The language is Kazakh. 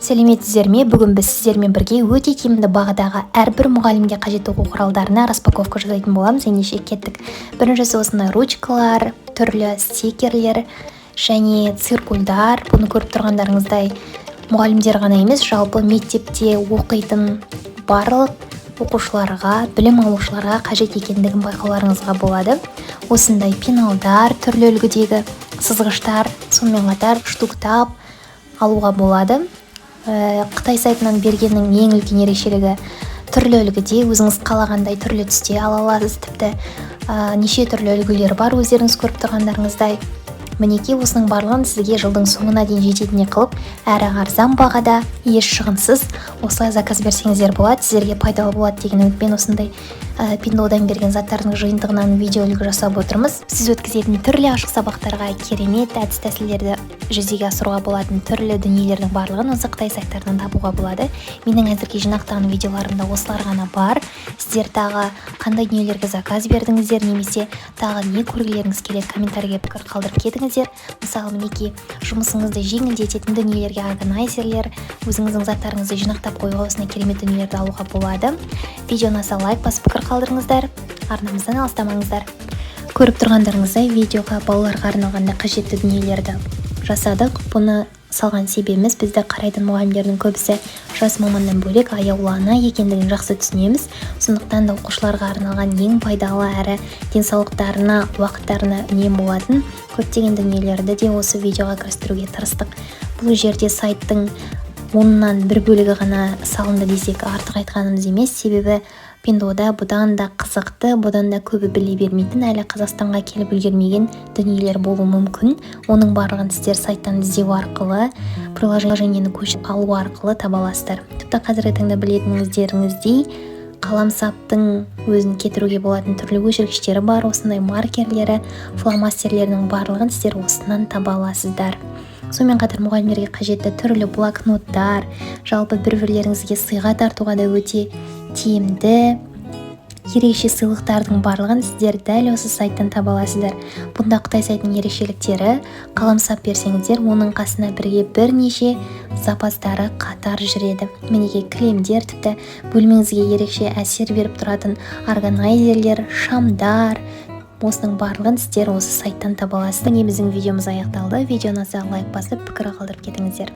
Сәлеметсіздер ме! Бүгін біз сіздермен бірге өте тиімді бағадағы әрбір мұғалімге қажет оқу құралдарына распаковка жасайтын боламыз. Ендеше, кеттік! Біріншісі – осындай ручкалар, түрлі стикерлер және циркульдар. Бұны көріп тұрғандарыңыздай, мұғалімдер ғана емес, жалпы мектепте оқитын барлық оқушыларға, білім алушыларға қажет екендігін байқауларыңызға болады. Осындай пеналдар, түрлі үлгідегі сызғыштар, сонымен қатар штуктап алуға болады. Қытай сайтынан бергеннің ең үлкен ерекшелігі – түрлі үлгіде, өзіңіз қалағандай түрлі түсте ала аласыз. Тіпті неше түрлі үлгілер бар, өздеріңіз көріп тұрғандарыңыздай. Мінекей, осының барлығын сізге жылдың соңына дейін жететіндей қылып, әрі арзан бағада, еш шығынсыз осылай заказ берсеңіздер болады. Сіздерге пайдалы болады деген үмітпен осындай Пиндуодуодан берген заттардың жиынтығынан видео үлгі жасап отырмыз. Сіз өткізетін түрлі ашық сабақтарға керемет әдіс тәсілдерді жүзеге асыруға болатын түрлі дүниелердің барлығын осы қытай сайттарынан табуға болады. Менің әзірге жинақтаған видеоларымда осылар ғана бар. Сіздер тағы қандай дүниелерге заказ бердіңіздер немесе тағы не көргілеріңіз келеді, комментарийге пікір қалдырып кетіңіздер. Мысалы, мінекей, жұмысыңызды жеңілдететін дүниелерге, органайзерлер, өзіңіздің заттарыңызды жинақтап қоюға осындай керемет дүниелерді алуға болады. Видео ұнаса, лайк басып, пікір қалдырыңыздар, арнамыздан алыстамаңыздар. Көріп тұрғандарыңыздай, видеоға балаларға арналған да қажетті дүниелерді жасадық. Бұны салған себебіміз – бізді қарайтын мұғалімдердің көбісі жас маманнан бөлек аяулы ана екендігін жақсы түсінеміз. Сондықтан да оқушыларға арналған ең пайдалы әрі денсаулықтарына, уақыттарына үнем болатын көптеген дүниелерді де осы видеоға кірістіруге тырыстық. Бұл жерде сайттың оннан бір бөлігі ғана салынды десек, артық айтқанымыз емес, себебі Пиндуодуода бұдан да қызықты, бұдан да көбі біле бермейтін, әлі Қазақстанға келіп үлгермеген дүниелер болуы мүмкін. Оның барлығын сіздер сайттан іздеу арқылы, приложениені көшіріп алу арқылы таба аласыздар. Тіпті қазіргі таңда білетініңіздеріңіздей, қаламсаптың өзін кетіруге болатын түрлі өшіргіштері бар, осындай маркерлері, фломастерлерінің барлығын сіздер осынан таба аласыздар. Сонымен қатар мұғалімдерге қажетті түрлі блокноттар, жалпы бір бірлеріңізге сыйға тартуға да өте тиімді ерекше сыйлықтардың барлығын сіздер дәл осы сайттан таба аласыздар. Бұнда қытай сайтының ерекшеліктері – қаламсап берсеңіздер, оның қасына бірге бірнеше запастары қатар жүреді. Мінекей, кілемдер, тіпті бөлмеңізге ерекше әсер беріп тұратын органайзерлер, шамдар, осының барлығын сіздер осы сайттан таба аласыздар. Міне, біздің видеомыз аяқталды. Видео ұнаса, лайк басып, пікір қалдырып кетіңіздер.